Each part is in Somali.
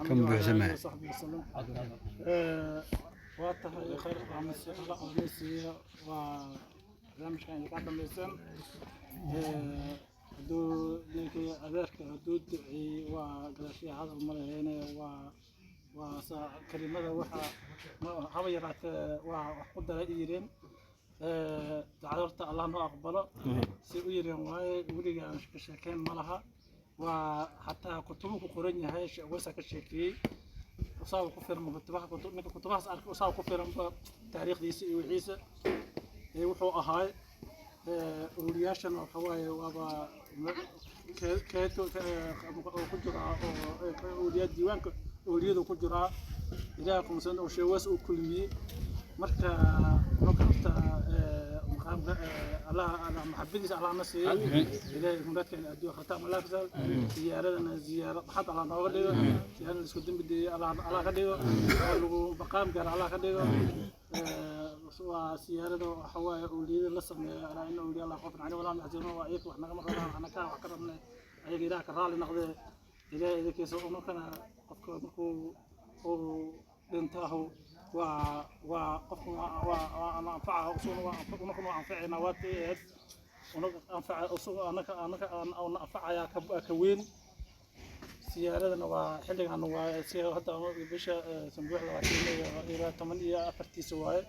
Kan buuxsamaya. وصحبه وسلم. Waa tahay khayr alla amasiiyo. Waa barnaamijkan idinka dhamaysan. Hadduu ninkii adeerka hadduu duceeyey, waa gadaashii hadal ma lahayne. Waa saa kelimada waxa haba yaraatee waa wax ku daray i yireen. Ducada horta Allah noo aqbalo si u yireen, waaye weliga aan ka sheekeyn ma laha. Waa xataa kutubu ku qoran yahay, wasa ka sheekeeyey, usaaba ku filan kutubaha. Ninka kutubahaas arkay usaaba ku filanba taariikhdiisa iyo wixiisa ee wuxuu ahaay. Ururiyaashan waxa waaye waaba keeto oo ku jiraa oo awliyaa diiwaanka awliyadu ku jiraa. Ilaah kumsan oo sheegaas uu kulmiyey. Marka marka horta maqaamka Allah maxabadiisa Allah na siiyo. Ilaahay muraadkeena adduun khataam Allah ka saar. Ziyaaradana ziyaaro maxad Allah nooga dhigo, ziyaarada isku dambi deeyo Allah ka dhigo, oo lagu maqaam gaara Allah ka dhigo. Waa siyaarada waxa waaye awliyada la sameeyo. Alaa ina awliya Allah khawfun calayhim walaa hum yaxzanuun. Waa iyaga wax nagama rabaan, anaka wax ka rabnay ayaga. Ilaah ka raali noqdee. Ilaahay idinkiisa unakana qofka markuu uu dhintaahu waa qofka waa ana anfaca usuguna, waa unakuna waa anfacayna. Waa tii ahayd unaga anfaca usugu anaka ana anfacayaa ka weyn. Siyaaradana waa xilligan, waa si hadda bisha sanbuux 24-iisa waaye.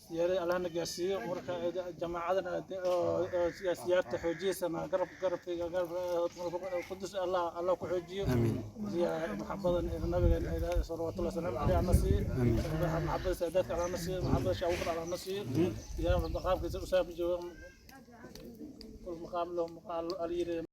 Siyaarada Allahna gaarsiiyo. Marka jamaacadana oo siyaarta xoojiyeysana garab garabkayga garab qudus Allah ku xoojiyo. Maxabadan nabiga salawaatullahi wasalaamu caleyh alla siiyo, maxabada saadaadka Allah na siiyo, maxabada shaawuqda Allah na siiyo. Yaa maqaamkiisa usaaba jooga, kul maqaam lahu maqaal alyiri.